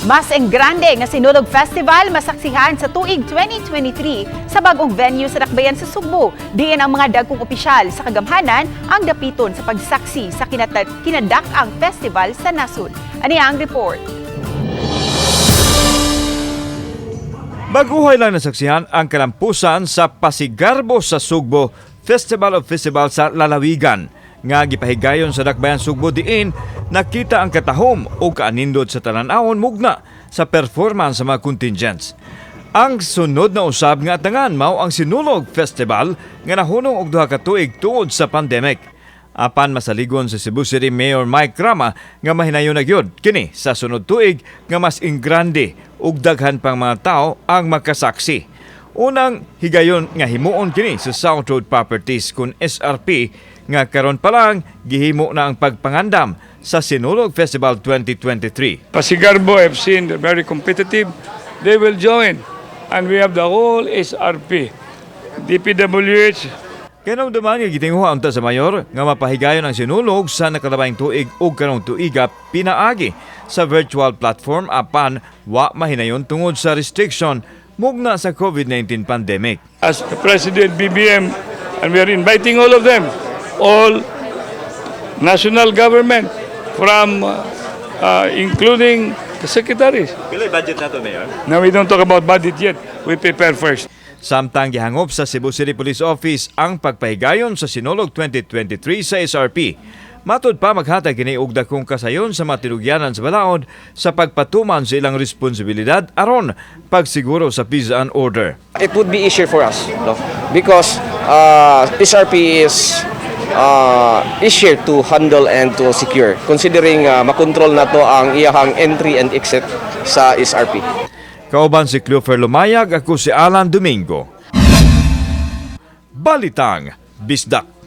Mas engrande nga Sinulog Festival masaksihan sa tuig 2023 sa bagong venue sa Dakbayan sa Sugbo. Diin ang mga dagkong opisyal sa kagamhanan ang dapiton sa pagsaksi sa kinadak-ang festival sa nasod. Ani ang report. Baguhay lang nasaksihan ang kalampusan sa Pasigarbo sa Sugbo Festival of Festival sa Lalawigan nga gipahigayon sa Dakbayan Sugbo, diin nakita ang katahom o kaanindot sa talan-awon mugna sa performance sa mga contingents. Ang sunod na usab nga atangan mao ang Sinulog Festival nga nahunong og 2 ka tuig tungod sa pandemic. Apan masaligon sa Cebu City Mayor Mike Rama nga mahinayon na gyud kini sa sunod tuig nga mas ingrande ug daghan pang mga tao ang makasaksi. Unang higayon nga himuon kini sa South Road Properties kun SRP nga karon pa lang gihimo na ang pagpangandam sa Sinulog Festival 2023. Pasigarbo, I've seen they're very competitive. They will join. And we have the whole SRP, DPWH. Kahinumduman nga gitinguha unta sa mayor nga mapahigayon ang Sinulog sa nakalabayng tuig ug karong tuiga pinaagi sa virtual platform, apan wa mahinayon tungod sa restriction mugna sa COVID-19 pandemic. As the President BBM, and we are inviting all of them, all national government, from including the secretaries. Pila budget nato, Mayor? Now, we don't talk about budget yet. We prepare first. Samtang gihangop sa Cebu City Police Office ang pagpahigayon sa Sinulog 2023 sa SRP. Matud pa, maghatag kini og dakong kasayon sa mga tinugyanan sa balaod sa pagpatuman sa ilang responsibilidad aron pagsiguro sa peace and order. It would be easier for us, no? Because SRP is easier to handle and to secure, considering makontrol na to ang iyahang entry and exit sa SRP. Kauban si Cleofer Lumayag, ako si Alan Domingo. Balitang Bisdak.